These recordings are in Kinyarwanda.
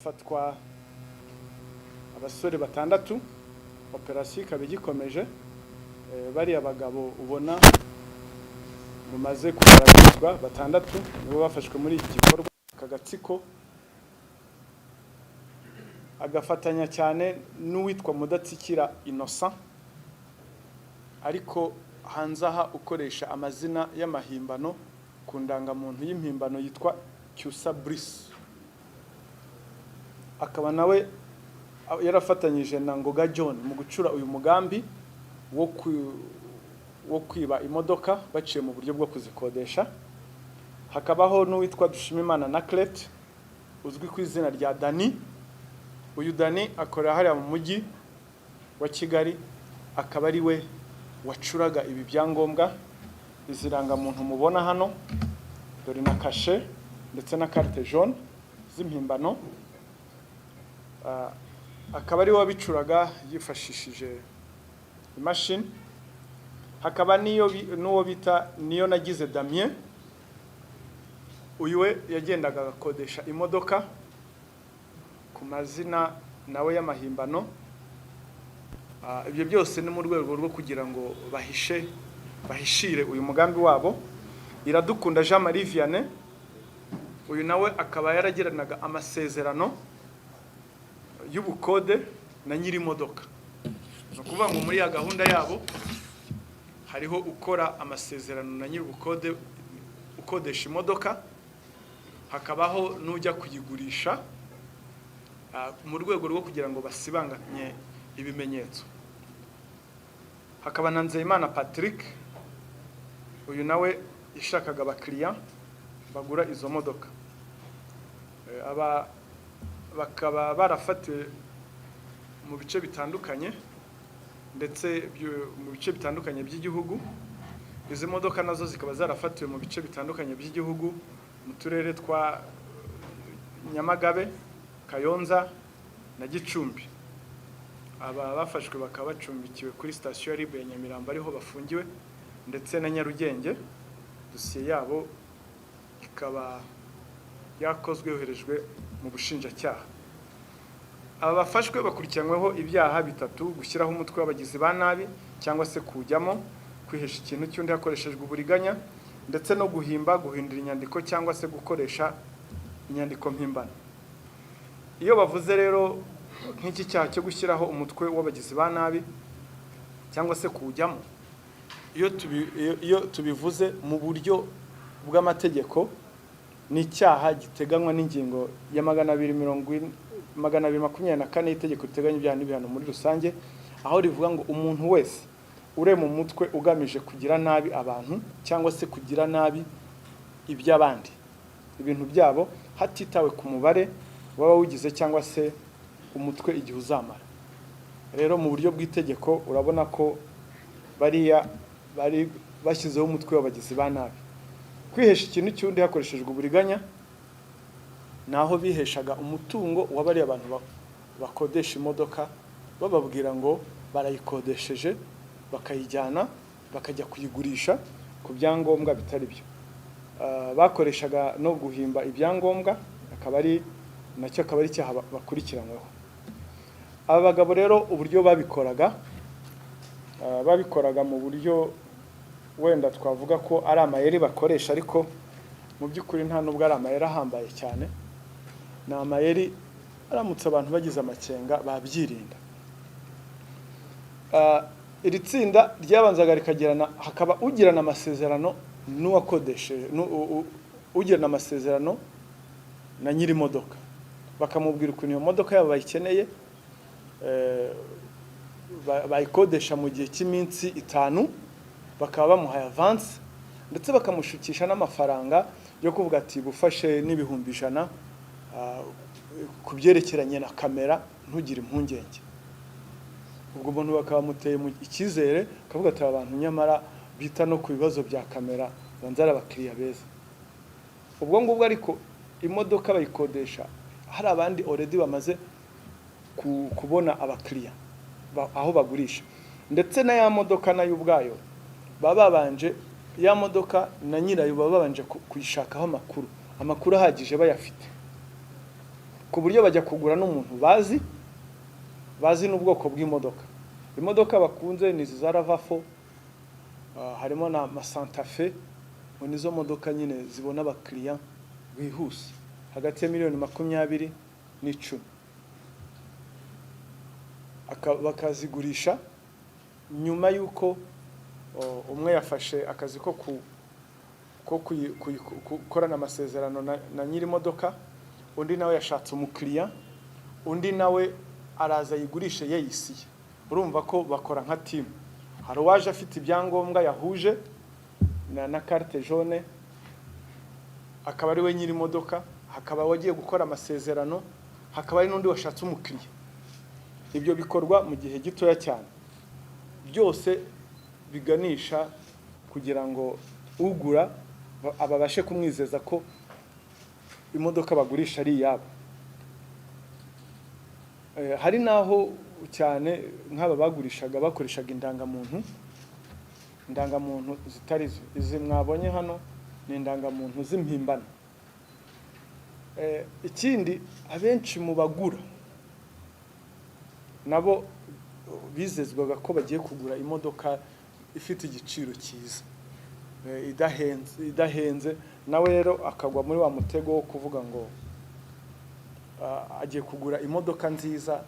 Hafatwa abasore batandatu, operasiyo ikaba igikomeje. Bariya bagabo ubona bamaze kugaragazwa batandatu nibo bafashwe muri iki gikorwa. Aka gatsiko agafatanya cyane n'uwitwa Mudatsikira Innocent, ariko hanze aha ukoresha amazina y'amahimbano ku ndangamuntu y'impimbano yitwa Cyusa Brice, akaba nawe yarafatanyije na Ngoga John mu gucura uyu mugambi wo kwiba imodoka baciye mu buryo bwo kuzikodesha. Hakabaho n'uwitwa Dushimimana Naclet uzwi ku izina rya Dani. Uyu Dani akorera hariya mu mujyi wa Kigali, akaba ari we wacuraga ibi byangombwa, izi rangamuntu mubona hano, dore na kashe ndetse na carte jaune z'impimbano. Akaba ari we wabicuraga yifashishije imashini. Hakaba n'iyo n'uwo bita niyo nagize Damien. Uyu we yagendaga agakodesha imodoka ku mazina nawe y'amahimbano. Ibyo byose ni mu rwego rwo kugira ngo bahishe, bahishire uyu mugambi wabo. Iradukunda Jean Marie Vianney, uyu nawe akaba yaragiranaga amasezerano y'ubukode na nyiri imodoka. Ni ukuvuga ngo muri ya gahunda yabo hariho ukora amasezerano na nyiri ubukode ukodesha imodoka, hakabaho n'ujya kuyigurisha, mu rwego rwo kugira ngo basibanganye ibimenyetso. Hakaba na Nzeyimana Patrick, uyu nawe yashakaga abakiriya bagura izo modoka. Aba bakaba barafatiwe mu bice bitandukanye, ndetse mu bice bitandukanye by'igihugu. Izi modoka nazo zikaba zarafatiwe mu bice bitandukanye by'igihugu, mu turere twa Nyamagabe, Kayonza na Gicumbi. Aba bafashwe bakaba bacumbikiwe kuri sitasiyo ya RIB ya Nyamirambo, ariho bafungiwe, ndetse na Nyarugenge. Dosiye yabo ikaba yakozwe, yoherejwe mu bushinjacyaha. Aba bafashwe bakurikiranyweho ibyaha bitatu: gushyiraho umutwe w'abagizi ba nabi cyangwa se kuwujyamo, kwihesha ikintu cy'undi hakoreshejwe uburiganya, ndetse no guhimba, guhindura inyandiko cyangwa se gukoresha inyandiko mpimbano. Iyo bavuze rero nk'iki cyaha cyo gushyiraho umutwe w'abagizi ba nabi cyangwa se kuwujyamo, iyo tubivuze mu buryo bw'amategeko, ni icyaha giteganywa n'ingingo ya 224 y'itegeko riteganya ibyaha n'ibihano muri rusange, aho rivuga ngo umuntu wese urema umutwe ugamije kugira nabi abantu cyangwa se kugira nabi iby'abandi, ibintu byabo, hatitawe ku mubare w'abawugize cyangwa se umutwe igihe uzamara. Rero mu buryo bw'itegeko urabona ko bariya bari bashyizeho umutwe w'abagizi ba nabi. Kwihesha ikintu cy'undi hakoreshejwe uburiganya ni aho biheshaga umutungo wa bariya bantu bakodesha imodoka, bababwira ngo barayikodesheje, bakayijyana bakajya kuyigurisha ku byangombwa bitari byo. Bakoreshaga no guhimba ibyangombwa, akaba ari nacyo, akaba ari icyaha bakurikiranyweho. Aba bagabo rero uburyo babikoraga, babikoraga mu buryo wenda twavuga ko ari amayeri bakoresha, ariko mu by'ukuri nta nubwo ari amayeri ahambaye cyane. Ni amayeri aramutse abantu bagize amakenga babyirinda. Iri tsinda ryabanzaga rikagirana, hakaba ugirana amasezerano n'uwakodesheje, ugirana amasezerano na nyiri imodoka, bakamubwira ukuntu iyo modoka yabo bayikeneye, bayikodesha mu gihe cy'iminsi 5, bakaba bamuhaye avance, ndetse bakamushukisha n'amafaranga yo kuvuga ati bufashe n'100,000, ku byerekeranye na kamera ntugire impungenge. Ubwo umuntu bakaba bamuteye mu icyizere, akavuga ati aba bantu nyamara bita no ku bibazo bya kamera, banza ari abakiriya beza. Ubwo ngubwo ariko imodoka bayikodesha hari abandi already bamaze kubona abakiriya aho bagurisha, ndetse na ya modoka nayo ubwayo baba babanje, ya modoka na nyirayo baba babanje kuyishakaho amakuru, amakuru ahagije bayafite. Ku buryo bajya kugura n'umuntu bazi, bazi n'ubwoko bw'imodoka. Imodoka bakunze ni izi za RAV4, harimo na Santa Fe, ngo nizo modoka nyine zibona abakiriya bihuse, hagati ya miliyoni 20 n'icumi. Bakazigurisha nyuma y'uko umwe yafashe akazi ko gukorana amasezerano na nyiri imodoka, undi nawe yashatse umukiriya, undi nawe araza ayigurishe yeyisiye. Urumva ko bakora nka team. Hari uwaje afite ibyangombwa yahuje na carte jaune, akaba ari we nyiri imodoka, hakaba wagiye gukora amasezerano, hakaba hari n'undi washatse umukiriya. Ibyo bikorwa mu gihe gitoya cyane, byose biganisha kugira ngo ugura ababashe kumwizeza ko imodoka bagurisha ari iyabo. Hari n'aho cyane nk'aba bagurishaga bakoreshaga indangamuntu zitari zo. Izi mwabonye hano ni indangamuntu z'impimbano. Ikindi, abenshi mu bagura nabo bizezwaga ko bagiye kugura imodoka ifite igiciro cyiza, idahenze. Nawe rero akagwa muri wa mutego wo kuvuga ngo agiye kugura imodoka nziza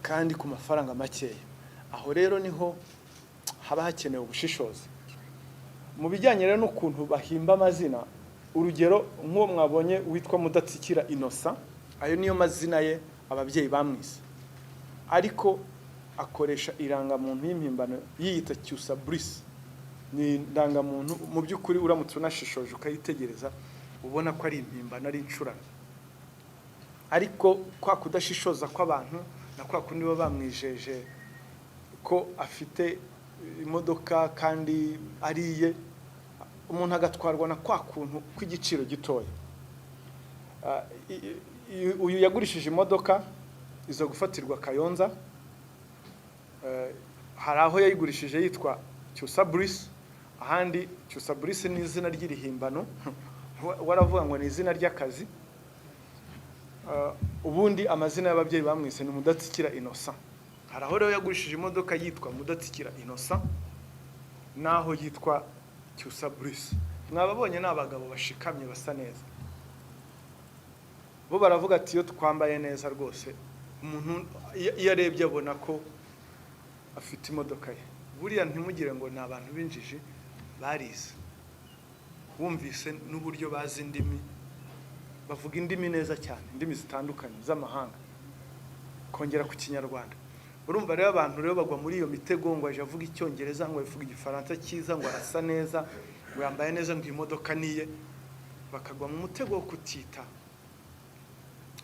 kandi ku mafaranga makeya. Aho rero niho haba hakenewe ubushishozi mu bijyanye rero n'ukuntu bahimba amazina. Urugero, nk'uwo mwabonye witwa Mudatsikira Innocent, ayo niyo mazina ye ababyeyi bamwise, ariko akoresha irangamuntu y'impimbano yiyita Cyusa Brice. Ni indangamuntu mu by'ukuri uramutse unashishoje ukayitegereza ubona ko ari impimbano, ari incurano. Ariko kwa kudashishoza kw'abantu na kwa kundi baba bamwijeje ko afite imodoka kandi ariye, umuntu agatwarwa na kwa kuntu kw'igiciro gitoya. Uyu yagurishije imodoka iza gufatirwa Kayonza. Hari aho yayigurishije yitwa Cyusa Brice, ahandi Cyusa Brice ni izina ry'irihimbano, waravuga ngo ni izina ry'akazi. Ubundi amazina y'ababyeyi bamwise ni Mudatsikira Innocent. Hari aho rero yagurishije imodoka yitwa Mudatsikira Innocent n'aho yitwa Cyusa Brice. Mwababonye, ni abagabo bashikamye, basa neza. Bo baravuga ati: "Iyo twambaye neza rwose, umuntu iyo arebye abona ko afite imodoka ye." Buriya ntimugire ngo ni abantu b'injiji, barize. Wumvise n'uburyo bazi indimi, bavuga indimi neza cyane, indimi zitandukanye z'amahanga, kongera ku Kinyarwanda. Urumva rero, abantu rero bagwa muri iyo mitego ngo aje avuga Icyongereza, ngo avuga Igifaransa cyiza, ngo arasa neza, ngo yambaye neza, ngo iyi modoka niye, bakagwa mu mutego wo kutita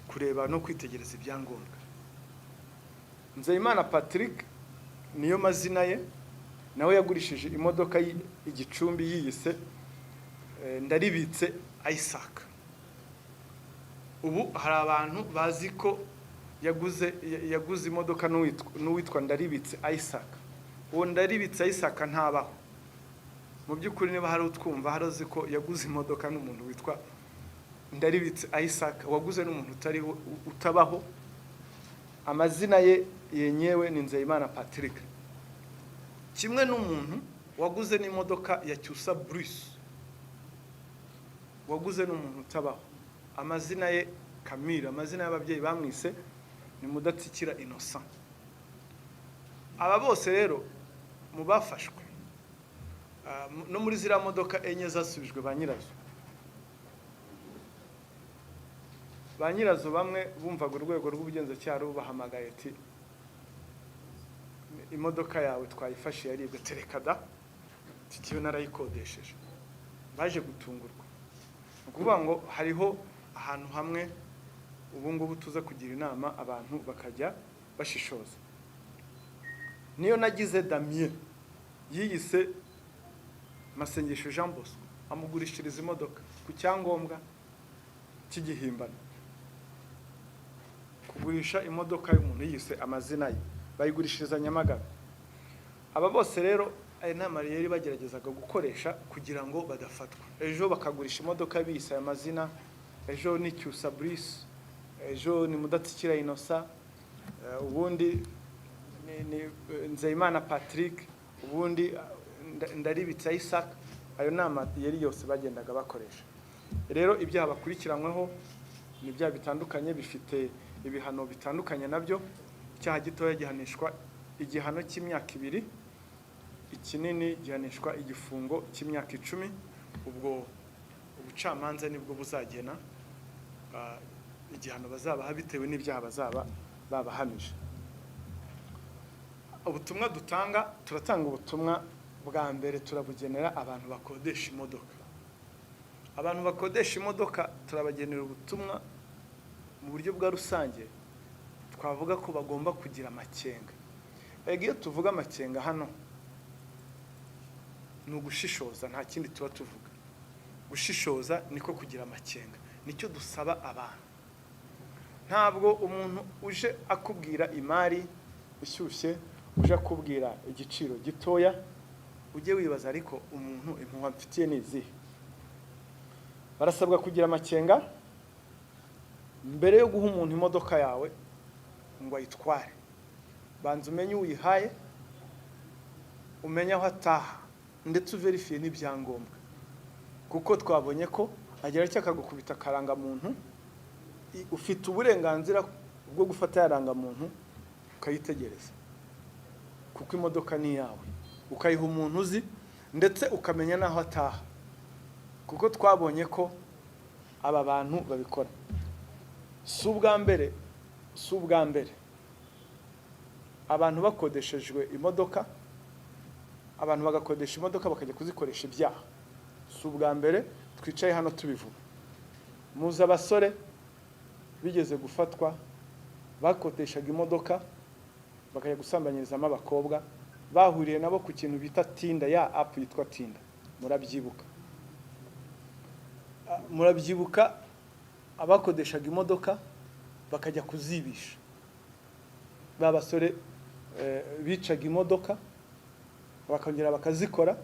kureba no kwitegereza ibyangombwa. Nzeyimana Patrick niyo mazina ye, nawe yagurishije imodoka igicumbi yiyise Ndaribitse Isaac. Ubu hari abantu bazi ko yaguze imodoka n'uwitwa Ndaribitse Isaac. Uwo Ndaribitse Isaac ntabaho mu by'ukuri. Niba hari utwumva, hari uzi ko yaguze imodoka n'umuntu witwa Ndaribitse Isaac, waguze n'umuntu utariho, utabaho. Amazina ye yenyewe ni Nzeyimana Patrick. Kimwe n'umuntu waguze n'imodoka ya Cyusa Bruce, waguze n'umuntu utabaho. Amazina ye Camille, amazina y'ababyeyi bamwise ni Mudatsikira Innocent. Aba bose rero mu bafashwe, no muri ziriya modoka enye zasubijwe ba nyirazo, ba nyirazo bamwe bumvaga urwego rw'ubugenzacyaha rubahamagaye ati: "Imodoka yawe twayifashe yaribwe." "Tereka da, tikiyo narayikodesheje." Baje gutungurwa. Ni ukuvuga ngo hariho ahantu hamwe ubu ngubu tuza kugira inama abantu bakajya bashishoza. Niyo nagize Damien yiyise Masengesho Jean Bosco, amugurishiriza imodoka ku cyangombwa cy'igihimbano. Kugurisha imodoka y'umuntu yiyise amazina ye, bayigurishiriza Nyamagabe. Aba bose rero, aya ni amayeri bageragezaga gukoresha kugira ngo badafatwa. Ejo bakagurisha imodoka biyise aya mazina, ejo ni Cyusa Brice. Ejo ni Mudatsikira Innocent, ubundi ni Nzeyimana Patrick, ubundi Ndaribitsa Isaac. Ayo ni amayeri yose bagendaga bakoresha. Rero ibyaha bakurikiranyweho ni ibyaha bitandukanye, bifite ibihano bitandukanye nabyo. Icyaha gitoya gihanishwa igihano cy'imyaka 2, ikinini gihanishwa igifungo cy'imyaka 10. Ubwo ubucamanza nibwo buzagena igihano bazabaha bitewe n'ibyaha bazaba babahamije. Ubutumwa dutanga, turatanga ubutumwa bwa mbere turabugenera abantu bakodesha imodoka. Abantu bakodesha imodoka turabagenera ubutumwa mu buryo bwa rusange, twavuga ko bagomba kugira amakenga. Ega iyo tuvuga amakenga hano ni ugushishoza, nta kindi tuba tuvuga. Gushishoza niko kugira amakenga, nicyo dusaba abantu. Ntabwo umuntu uje akubwira imari ishyushye, uje akubwira igiciro gitoya, ujye wibaza ariko umuntu impuhwe mfitiye ni izihe? Barasabwa kugira amakenga mbere yo guha umuntu imodoka yawe ngo ayitware. Banza umenye uyihaye, umenye aho ataha, ndetse uverifiye n'ibyangombwa, kuko twabonye ko agera cyo akagukubita akarangamuntu. Ufite uburenganzira bwo gufata ya rangamuntu ukayitegereza, kuko imodoka ni iyawe, ukayiha umuntu uzi, ndetse ukamenya n'aho ataha, kuko twabonye ko aba bantu babikora. Si ubwa mbere, si ubwa mbere abantu bakodeshejwe imodoka, abantu bagakodesha imodoka bakajya kuzikoresha ibyaha. Si ubwa mbere twicaye hano tubivuga. Muzi abasore bigeze gufatwa bakodeshaga imodoka bakajya gusambanyirizamo abakobwa, bahuriye nabo ku kintu bita Tinder, ya app yitwa Tinder, murabyibuka. Murabyibuka abakodeshaga imodoka bakajya kuzibisha, ba basore bicaga imodoka bakongera bakazikora,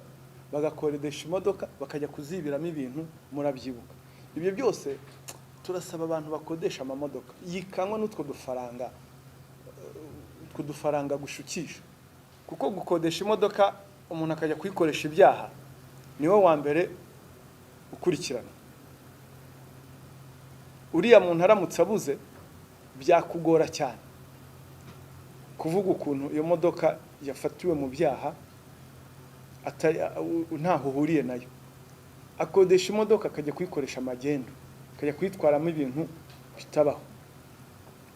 bagakodesha imodoka bakajya kuzibiramo ibintu, murabyibuka. Ibyo byose turasaba abantu bakodesha amamodoka yikanywa n'utwo dufaranga, utwo dufaranga gushukisha, kuko gukodesha imodoka umuntu akajya kuyikoresha ibyaha niwe wa mbere ukurikirana. Uriya muntu aramutse abuze, byakugora cyane kuvuga ukuntu iyo modoka yafatiwe mu byaha ntaho uhuriye nayo. Akodesha imodoka akajya kuyikoresha magendu, akajya kuyitwaramo ibintu bitabaho.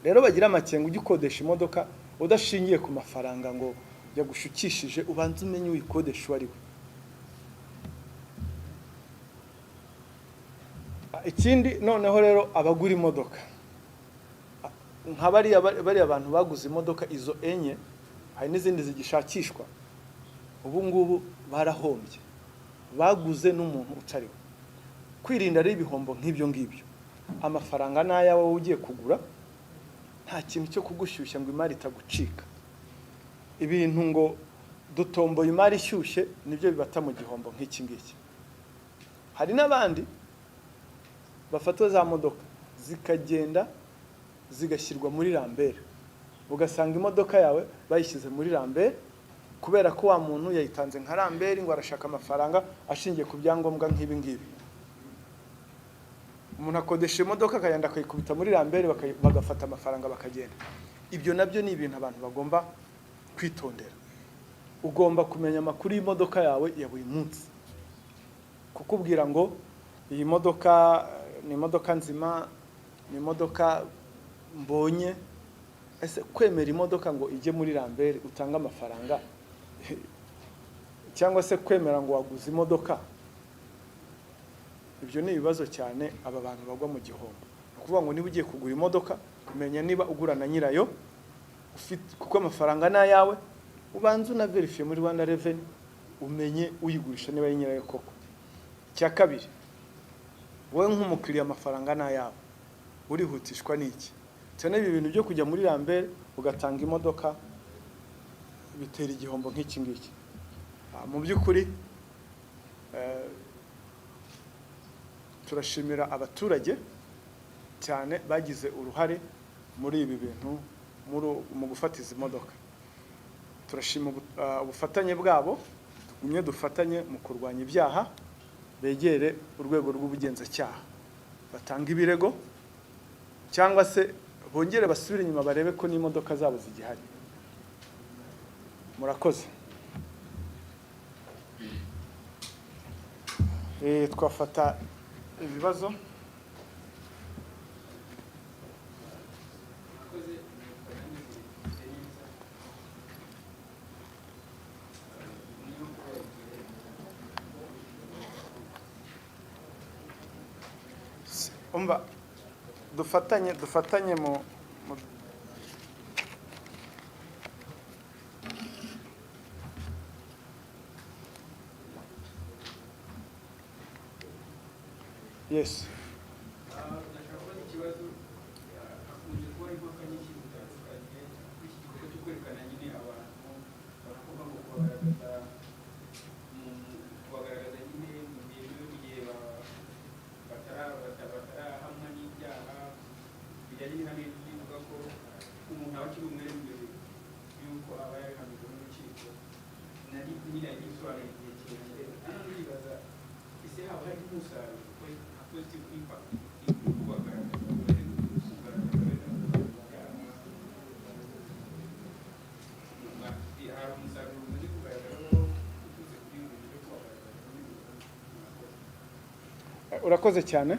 Rero bagira amakenga. Ujya ukodesha imodoka udashingiye ku mafaranga ngo yagushukishije, ubanze umenye uyikodesha uwo ari we. Ikindi noneho rero, abagura imodoka nka bariya bantu baguze imodoka izo enye, hari n'izindi zigishakishwa, ubu ngubu barahombye, baguze n'umuntu utari we. Kwirinda rero ibihombo nk'ibyo ngibyo, amafaranga ni ayawe wowe ugiye kugura, nta kintu cyo kugushyushya ngo imari itagucika. Ibintu ngo dutomboye imari ishyushye nibyo bibata mu gihombo nk'iki ngiki. Hari n'abandi bafata za modoka zikagenda zigashyirwa muri lambert, ugasanga imodoka yawe bayishyize muri lambert kubera ko wa muntu yayitanze nka lambert ngo arashaka amafaranga ashingiye ku byangombwa nk'ibi ngibi. Umuntu akodesha imodoka akagenda akayikubita muri lambert, bagafata amafaranga bakagenda. Ibyo nabyo ni ibintu abantu bagomba kwitondera. Ugomba kumenya amakuru y'imodoka yawe ya buri munsi. Kukubwira ngo iyi modoka ni imodoka nzima, ni imodoka mbonye, ese kwemera imodoka ngo ijye muri lambert utange amafaranga, cyangwa se kwemera ngo waguze imodoka, ibyo ni ibibazo cyane. Aba bantu bagwa mu gihombo. Ni ukuvuga ngo niba ugiye kugura imodoka, menya niba ugura na nyirayo ufite, kuko amafaranga ni ayawe. Ubanze unaverifiye muri Rwanda Revenue, umenye uyigurisha niba ari nyirayo koko. Icya kabiri, wowe nk'umukiriya amafaranga ni ayawe, urihutishwa n'iki? Cyane ibi bintu byo kujya muri lambert ugatanga imodoka bitera igihombo nk'iki ngiki. Mu by'ukuri turashimira abaturage. cyane bagize uruhare muri ibi bintu, mu gufata izi modoka. Turashima ubufatanye bwabo. Tugumye dufatanye mu kurwanya ibyaha, begere urwego rw'ubugenzacyaha batanga ibirego, cyangwa se bongere basubire inyuma barebe ko n'imodoka zabo zigihari. Murakoze. Twafata ibibazo. Murakoze, nitwa neza. Niyo igihe Umva, dufatanye mu yes. Ndashaka kubaza ikibazo. Hakunze kuba impaka nyinshi zitandukanye kuri iki gikorwa cyo kwerekana nyine abantu, baravuga ngo kubagaragaza nyine mu byemewe mu gihe batarahamwa n'ibyaha bijyanye n'ihame rivuga ko umuntu aba akiri umwere mbere y'uko aba yabihamijwe n'urukiko. Nari nyine yagisobanura igihe kirekire. Hano ndibaza, ese haba harimo umusaruro, nka positive impact, kubagaragaza, kugaragaza ibyaha, hari umusaruro umaze kugaragaraho uturutse kuri ibi bintu byo kubagaragaza muri Murakoze. Urakoze cyane.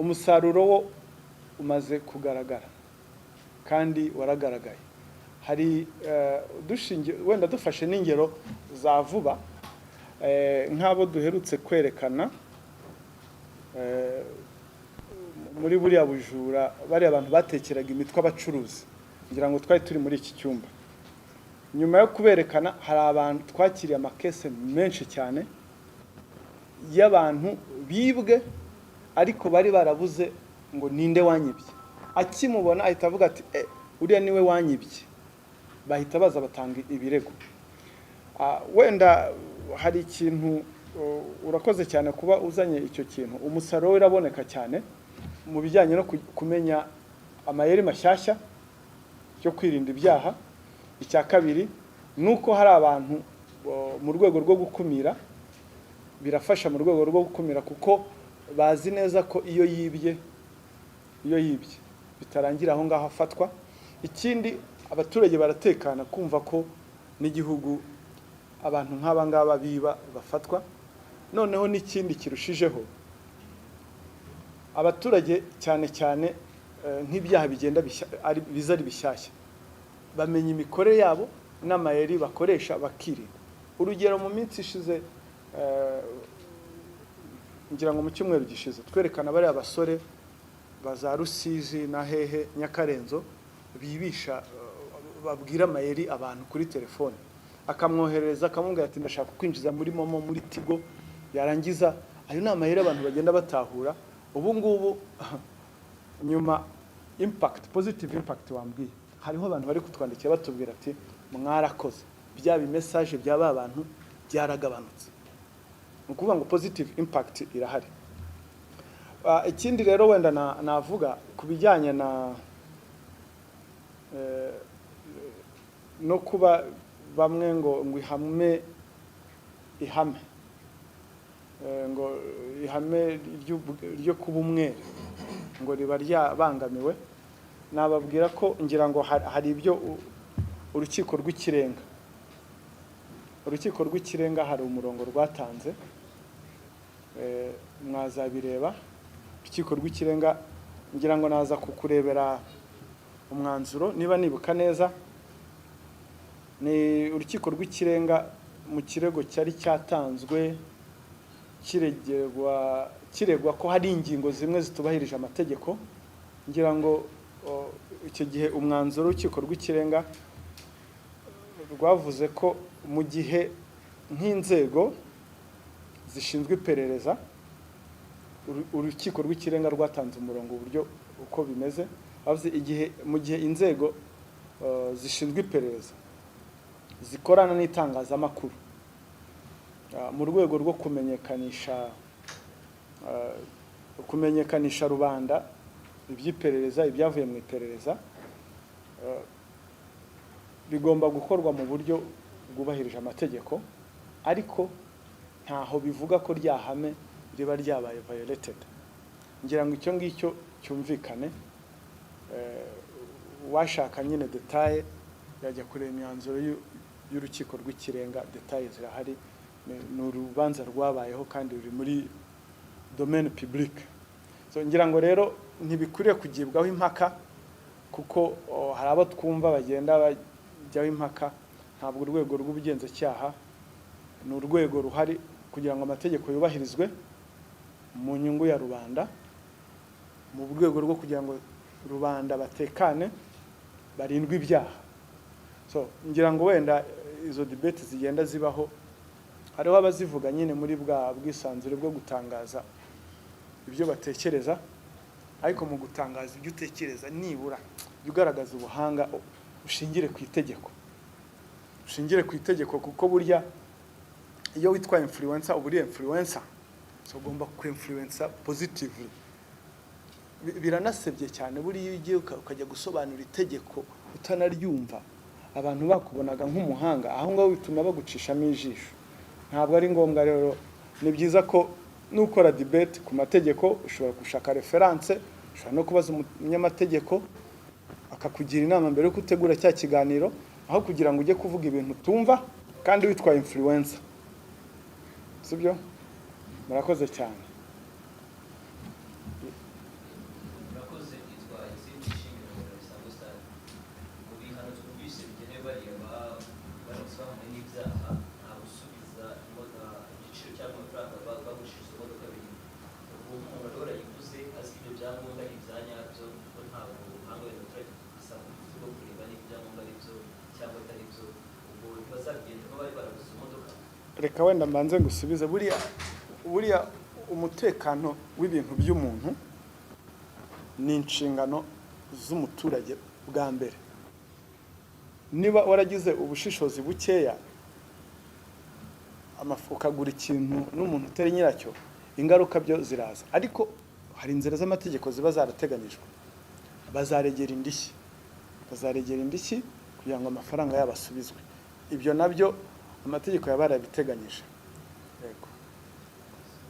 Umusaruro wo umaze kugaragara kandi waragaragaye. Hari dushingiye wenda dufashe n'ingero za vuba, nk'abo duherutse kwerekana muri buriya bujura, bariya abantu batekeraga imitwe abacuruzi, ngira ngo twari turi muri iki cyumba. Nyuma yo kuberekana, hari abantu twakiriye, amakese menshi cyane y'abantu bibwe ariko bari barabuze ngo ninde wanyibye. Akimubona ahita avuga ati: "Eh, uriya niwe wanyibye." Bahita baza batanga ibirego. Wenda hari ikintu, urakoze cyane kuba uzanye icyo kintu. Umusaruro we uraboneka cyane mu bijyanye no kumenya amayeri mashyashya yo kwirinda ibyaha. Icya kabiri ni uko hari abantu, mu rwego rwo gukumira, birafasha mu rwego rwo gukumira, kuko bazi neza ko iyo yibye bitarangira aho ngaho afatwa. Ikindi, abaturage baratekana kumva ko n'igihugu abantu nk'aba ngaba biba bafatwa. Noneho n'ikindi kirushijeho, abaturage cyane cyane, nk'ibyaha bigenda biza ari bishyashya, bamenya imikorere yabo n'amayeri bakoresha bakirinda. Urugero, mu minsi ishize, ngira ngo mu cyumweru gishize, twerekana bariya basore baza Rusizi na hehe, Nyakarenzo, bibisha, babwira amayeri abantu kuri telefone, akamwoherereza akamubwira ati: "Ndashaka kwinjiza muri MoMo, muri Tigo." Yarangiza, ayo ni amayeri abantu bagenda batahura ubu ngubu. Nyuma, impact, positive impact wambwiye, hariho abantu bari kutwandikira batubwira ati: "Mwarakoze, bya message bya ba bantu byaragabanutse." Ni ukuvuga ngo positive impact irahari. Ikindi rero wenda navuga ku bijyanye na no kuba bamwe ngo ihame ngo ihame ryo kuba umwere ngo riba ryabangamiwe, nababwira ko ngira ngo hari ibyo urukiko rw'ikirenga hari umurongo rwatanze, mwazabireba. Urukiko rw'ikirenga, ngira ngo naza kukurebera umwanzuro niba nibuka neza, ni urukiko rw'ikirenga mu kirego cyari cyatanzwe kiregerwa, kiregwa ko hari ingingo zimwe zitubahirije amategeko. Ngira ngo icyo gihe umwanzuro w'urukiko rw'ikirenga rwavuze ko mu gihe nk'inzego zishinzwe iperereza, urukiko rw'ikirenga rwatanze umurongo uburyo uko bimeze. Bavuze igihe, mu gihe inzego zishinzwe iperereza zikorana n'itangazamakuru mu rwego rwo kumenyekanisha Kumenyekanisha rubanda iby'iperereza, ibyavuye mu iperereza, bigomba gukorwa mu buryo bwubahirije amategeko, ariko ntaho bivuga ko rya hame riba ryabaye violated. Ngira ngo icyo ngicyo cyumvikane. Uwashaka nyine détails yajya kureba imyanzuro y'Urukiko rw'Ikirenga, détails zirahari. Ni urubanza rwabayeho kandi ruri muri domaine publique. So ngira ngo rero ntibikwiriye kugibwaho impaka, kuko hari abo twumva bagenda bajyaho impaka. Ntabwo urwego rw'ubugenzacyaha, ni urwego ruhari kugira ngo amategeko yubahirizwe mu nyungu ya rubanda, mu rwego rwo kugira ngo rubanda batekane, barindwe ibyaha. So ngira ngo wenda izo debate zigenda zibaho, hariho abazivuga nyine muri bwa bwisanzure bwo gutangaza ibyo batekereza, ariko mu gutangaza ibyo utekereza, nibura jya ugaragaza ubuhanga, ushingire ku itegeko, ushingire ku itegeko, kuko burya iyo witwa influencer uba uri influencer. So ugomba ku-influencer positively. Biranasebye cyane buriya iyo ugiye ukajya gusobanura itegeko utanaryumva, abantu bakubonaga nk'umuhanga, aho ngaho bituma bagucishamo ijisho. Ntabwo ari ngombwa rero. Ni byiza ko nukora debate ku mategeko, ushobora gushaka reference, ushobora no kubaza umunyamategeko akakugira inama mbere yuko utegura cya kiganiro, aho kugira ngo ujye kuvuga ibintu utumva kandi witwa influencer. Sibyo? Murakoze cyane. Murakoze. Yitwa Izindi Shingiro Isango Star. Mu bihano twumvise bigenewe bariya baramutse bahamwe n'ibyaha, nta gusubiza igiciro cyangwa amafaranga bagurishije izo modoka birimo. Ubwo umuntu rero yayiguze azi ko ibyo byangombwa ari ibya nyabyo, kuko ntabwo ubuhanga wenda abaturage usanga ufite bwo kureba niba ibyangombwa ari byo cyangwa atari byo, ubwo ntibazabigenda bari baraguze izo modoka? Reka wenda mbanze ngusubize. Buriya umutekano w'ibintu by'umuntu ni inshingano z'umuturage bwa mbere. Niba waragize ubushishozi bukeya, ukagura ikintu n'umuntu utari nyiracyo, ingaruka byo ziraza. Ariko hari inzira z'amategeko ziba zarateganyijwe. Bazaregera indishyi, bazaregera indishyi kugira ngo amafaranga yabo asubizwe. Ibyo nabyo amategeko yaba yarabiteganyije. Yego. Murakoze.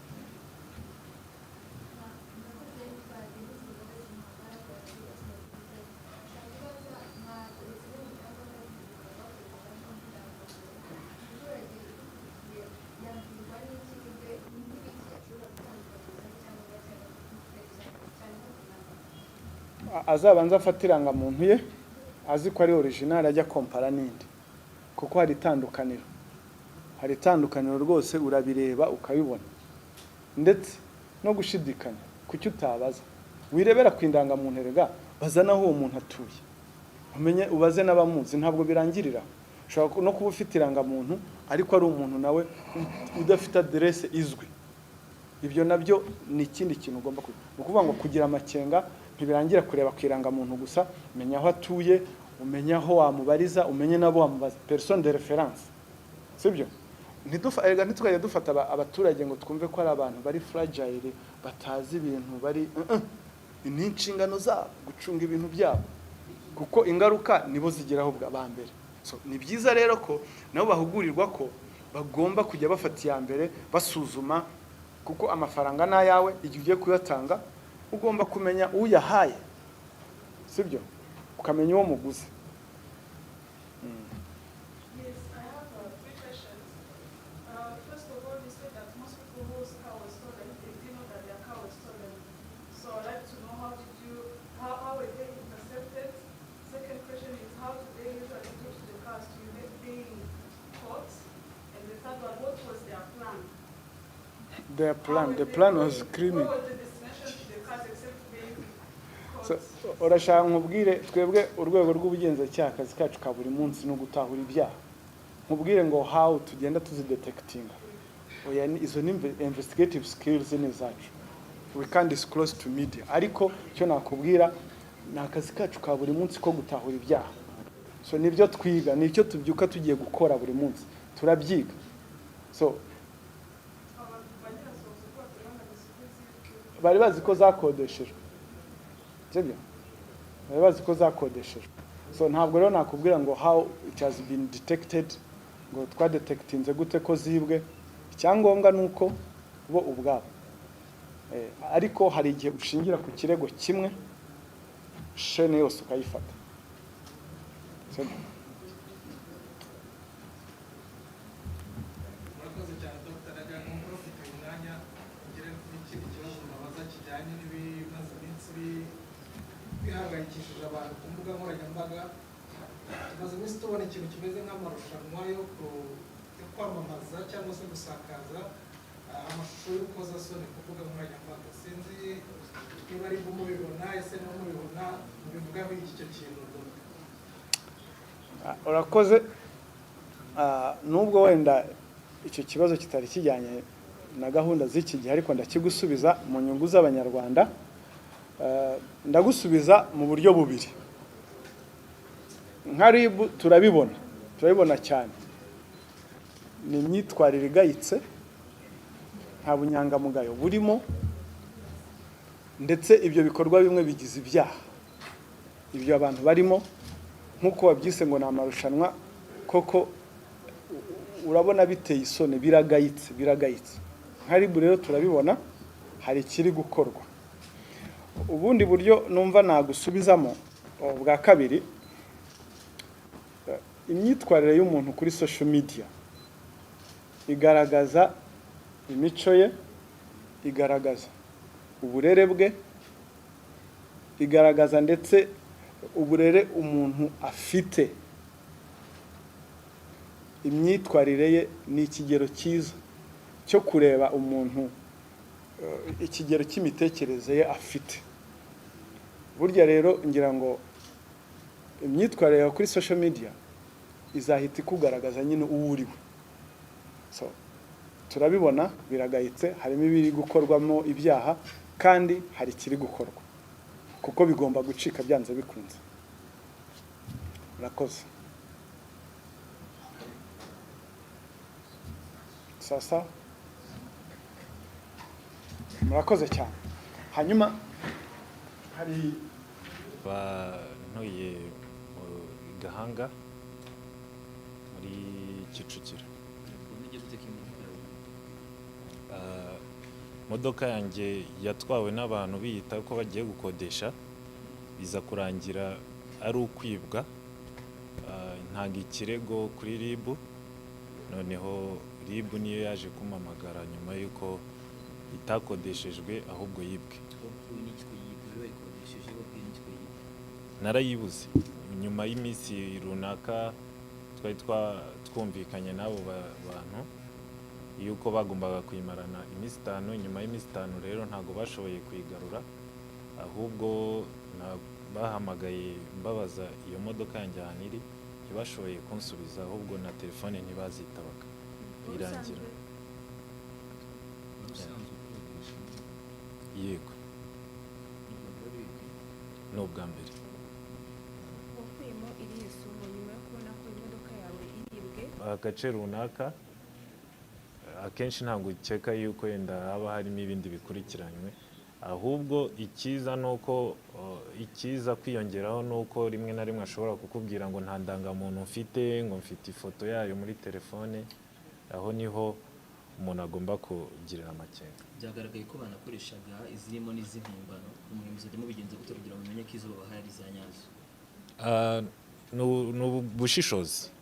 Yitwa Denise Mbabazi Muhabara. Nshaka kubaza, mwaturetse mu byangombwa bakoresha umuturage ukurikiye yabwirwa n'iki n'ibiki ashobora gutandukanya icyangombwa cyane nko ku namba? Azabanza afate irangamuntu ye azi ko ari original, ajya kompara n'indi, kuko hari itandukaniro, hari itandukaniro rwose, urabireba ukabibona. Ndetse no gushidikanya, kuki utabaza? Wirebera ku indangamuntu erega, baza n'aho uwo muntu atuye, umenye, ubaze n'abamuzi. Ntabwo birangirira aho. Ushobora no kuba ufite irangamuntu ariko ari umuntu nawe udafite aderese izwi. Ibyo nabyo ni ikindi kintu ugomba kugira. Ni ukuvuga ngo kugira amakenga ntibirangira kureba ku irangamuntu gusa. Umenya aho atuye, umenye aho wamubariza, umenye n'abo wamubaza, personne de référence. Sibyo? Erega ntitwajya dufata abaturage ngo twumve ko ari abantu bari fragile, batazi ibintu bari. Ni inshingano zabo gucunga ibintu byabo, kuko ingaruka nibo zigeraho bwa ba mbere. So ni byiza rero ko nabo bahugurirwa ko bagomba kujya bafata iya mbere basuzuma, kuko amafaranga ni ayawe. Igihe ugiye kuyatanga ugomba kumenya uyahaye, sibyo? Ukamenya uwo muguzi. Yes, I have three questions. First of all, you said that most people whose car was stolen, they didn't know that their car was stolen. So I'd like to know how were they intercepted? Second question is, how do they usually get to the cars to evade being caught? And the third one, what was their plan? Their How plan, were the they plan was going- criminal. What was the destination to the cars except being caught? So, urashaka nkubwire, twebwe urwego rw'ubugenzacyaha, akazi kacu ka buri munsi ni ugutahura ibyaha. Nkubwire ngo how tugenda tuzidetectinga? Oya, izo ni investigative skills ni zacu, we can't disclose to media. Ariko icyo nakubwira ni akazi kacu ka buri munsi ko gutahura ibyaha. So nibyo twiga, nicyo tubyuka tugiye gukora buri munsi, turabyiga. So Abantu ba nyirazo ko baturangamiza. Bari bazi ko zakodeshejwe, sibyo? Bari bazi ko zakodeshejwe. So ntabwo rero nakubwira ngo how it has been detected, ngo twadetectinze gute ko zibwe. Icyangombwa ni uko bo ubwabo. Ariko hari igihe ushingira ku kirego kimwe, chaîne yose ukayifata, sibyo? Murakoze cyane, Dr. Nagira ngo mprofite uyu mwanya ngire n'ikindi kibazo mbabaza kijyanye n'ibimaze iminsi bihangayikishije abantu ku mbuga nkoranyambaga. Tumaze iminsi tubona ikintu kimeze nk'amarushanwa yo kwamamaza cyangwa se gusakaza amashusho y'urukozasoni ku mbuga nkoranyambaga. Sinzi niba ari bwo mubibona. Ese niba mubibona, mubivugaho iki icyo kintu, Dr.? Urakoze. Nubwo wenda icyo kibazo kitari kijyanye na gahunda z'iki gihe, ariko ndakigusubiza mu nyungu z'Abanyarwanda. Ndagusubiza mu buryo bubiri. Nka RIB turabibona, turabibona cyane. Ni imyitwarire igayitse, nta bunyangamugayo burimo, ndetse ibyo bikorwa bimwe bigize ibyaha ibyo abantu barimo, nk'uko wabyise ngo ni amarushanwa. Koko urabona biteye isoni, biragayitse, biragayitse. Nka RIB rero turabibona, hari ikiri gukorwa. Ubundi buryo numva nagusubizamo bwa kabiri, imyitwarire y'umuntu kuri social media igaragaza imico ye, igaragaza uburere bwe, igaragaza ndetse uburere umuntu afite. Imyitwarire ye ni ikigero cyiza cyo kureba umuntu ikigero cy'imitekerereze ye afite. Burya rero ngira ngo imyitwarire yawe kuri social media izahita ikugaragaza nyine uwo uriwe. So turabibona, biragayitse, harimo ibiri gukorwamo ibyaha kandi hari ikiri gukorwa, kuko bigomba gucika byanze bikunze. Murakoze. Sasa murakoze cyane. Hanyuma hari Ntuye mu Gahanga muri Kicukiro. Wamenye gute ko imodoka yawe? Imodoka yanjye yatwawe n'abantu biyita ko bagiye gukodesha, biza kurangira ari ukwibwa. Ntanga ikirego kuri RIB, noneho RIB niyo yaje kumpamagara nyuma y'uko itakodeshejwe ahubwo yibwe. Wabwiwe n'iki ko yibwe? Wari wayikodesheje, wabwiwe n'iki ko yibwe? Narayibuze nyuma y'iminsi runaka. Twari twumvikanye n'abo bantu yuko bagombaga kuyimarana iminsi 5. Nyuma y'iminsi 5 rero ntabwo bashoboye kuyigarura, ahubwo bahamagaye mbabaza iyo modoka yanjye ahantu iri, ntibashoboye kunsubiza, ahubwo na telefone ntibazitabaga, birangira. Wari usanzwe ukodesha imodoka? Yego. Ni ubwa mbere wibwe? Ni ubwa mbere. Wakuyemo irihe somo nyuma yo kubona ko imodoka yawe iribwe? Agace runaka akenshi ntabwo ukeka yuko wenda haba harimo ibindi bikurikiranywe, ahubwo icyiza ni uko ikiza kwiyongeraho ni uko rimwe na rimwe ashobora kukubwira ngo nta ndangamuntu mfite, ngo mfite ifoto yayo muri telefone. Aho niho umuntu agomba kugirira amakenga. Byagaragaye ko banakoreshaga izirimo n'iz'impimbano. Mwe muzajya mubigenza gute kugira ngo mumenye ko izo babahaye ari iza nyazo? Ni ubushishozi.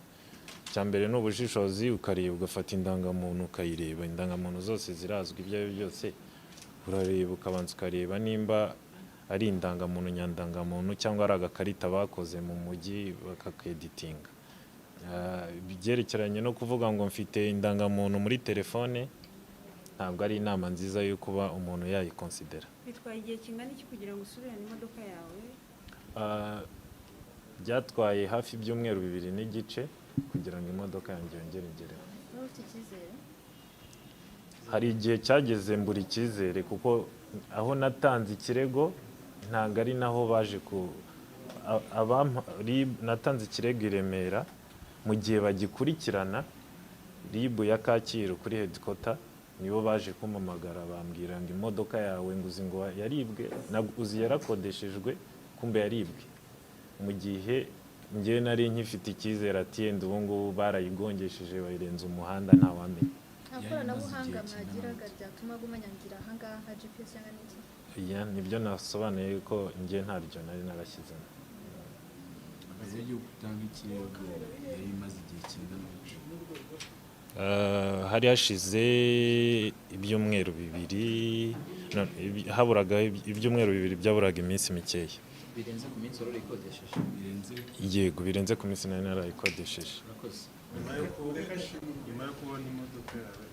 Icya mbere ni ubushishozi, ukareba, ugafata indangamuntu ukayireba. Indangamuntu zose zirazwi, ibyo ari byo byose urareba, ukabanza ukareba nimba ari indangamuntu nyandangamuntu cyangwa ari agakarita bakoze mu mujyi bakakeditinga. Ibyerekeranye no kuvuga ngo mfite indangamuntu muri telefone, ntabwo ari inama nziza yo kuba umuntu yayikonsidera. Bitwaye igihe kingana iki kugira ngo usubirane imodoka yawe? Byatwaye hafi ibyumweru 2 n'igice kugira ngo imodoka yanjye yongere igereho. Wari ufite icyizere? Hari igihe cyageze mbura icyizere, kuko aho natanze ikirego ntabwo ari naho baje ku RIB. Natanze ikirego i Remera, mu gihe bagikurikirana RIB ya Kacyiru kuri headquarter. Nibo baje kumpamagara, bambwira ngo imodoka yawe, ngo uzi ngo yaribwe, uzi yarakodeshejwe, kumbe yaribwe. Mu gihe njye nari nkifite icyizere ati yenda ubu ngubu barayigongesheje bayirenza umuhanda, ntawamenya. Nta koranabuhanga mwagiraga ryatuma umenya ngira ahangaha nka GPS cyangwa n'iki? Iya, nibyo nasobanuye ko njye ntaryo nari narashyizemo. Mbere y'uko utanga ikirego yari imaze igihe kingana gute? Hari hashize ibyumweru 2, no, haburaga ibyumweru 2, byaburaga iminsi mikeya. Birenze ku minsi wari urikodesheje? Birenze. Yego, birenze ku minsi nari narayikodesheje. Urakoze. Nyuma yo kubona imodoka yawe.